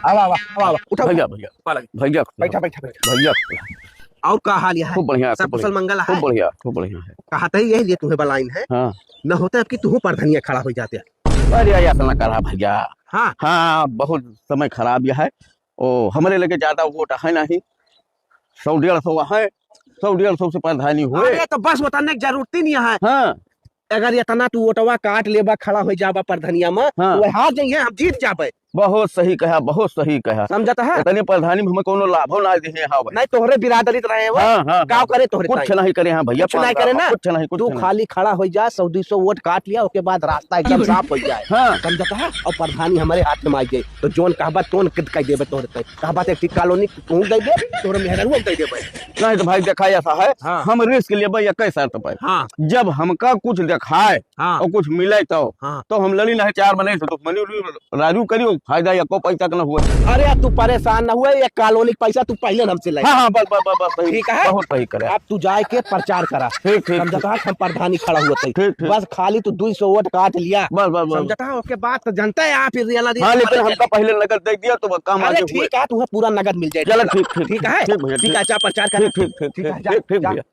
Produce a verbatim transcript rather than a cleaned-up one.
आवा, आवा, आवा, आवा। उठा, भैया, उठा। भैया, पाला। भैया, बैठा, बैठा, बैठा। भैया। और का हाल है? खूब बढ़िया, सब खूब कुशल बढ़िया। मंगल है? खूब बढ़िया, खूब बढ़िया है। कहत ही यही लिए तुम्हें बलाइन है। हाँ। न होते अब कि तुहू परधनिया खड़ा हो जाते। अरे, ऐसा ना करा भैया। हाँ। हाँ, बहुत समय खराब यह है। ओ, हमरे लगे ज्यादा वोट है नहीं, सौ डेढ़ सौ है, सौ डेढ़ सौ से परधानी हुए। अरे, तो बस वतने की जरूरत ही नहीं है। हाँ। अगर इतना तू वोटवा काट लेबा, खड़ा हो जाबा परधनिया में, हाँ। तो वह हार जाइए, हम जीत जाबे। बहुत सही कहा, बहुत सही कहा। समझत है? इतने परधानी में हमें कोनो लाभो ना दिहे, हाँ भाई। नहीं, तोहरे बिरादरी तो रहे हो। हाँ, हाँ, गाँव हाँ। करे तोहरे कुछ ताई। नहीं करे, हाँ भैया, कुछ नहीं पाँच करे साल ना। कुछ नहीं, कुछ तू नहीं। खाली खड़ा हो जा, सौ दुई सौ वोट काट लिया, ओके बाद रास्ता एकदम साफ हो जाए। हाँ। समझत है? और परधानी हमारे हाथ में आ जाए, तो जोन कहबा तोन कह देबे तोहरे ताई। कहबा तो एक ठी कॉलोनी तू दे दे, तोहरे मेहरारू दे देबे। नहीं तो भाई, देखा ऐसा है, हाँ। हम रिस्क लेबे इक्कीस शर्त पे। हाँ। जब हमका कुछ दिखाए हाँ। और कुछ मिले तो, हाँ। तो हम लड़ी नहीं, चार बने से दुश्मनी उड़ी, राजू करियो, फायदा एको पैसा का ना हुआ। अरे, तू परेशान ना हुए, ये कॉलोनी का पैसा तू पहले हमसे ले। हाँ, हाँ, बस, बस, बस, बस, सही, ठीक है? बहुत सही करे। अब तू जाए के प्रचार करा। ठीक, ठीक, समझत है, हम परधानी खड़ा हुआ थे। ठीक, ठीक। बस खाली तू दुई सौ वोट काट लिया। बस, बस, बस। समझत है, ओके बाद तो जनता है, आप फिर रियल हाँ, लेकिन हमका पहले नगद दे दिया तो काम अरे, आगे हुए। ठीक है, तुम्हें पूरा नगद मिल जाए। चलो, ठीक, ठीक, ठीक है? ठीक भैया, ठीक है, ठीक। अच्छा, प्रचार करा। ठीक, ठीक, ठीक, ठीक है, ठीक, जा, ठीक जा। भैया।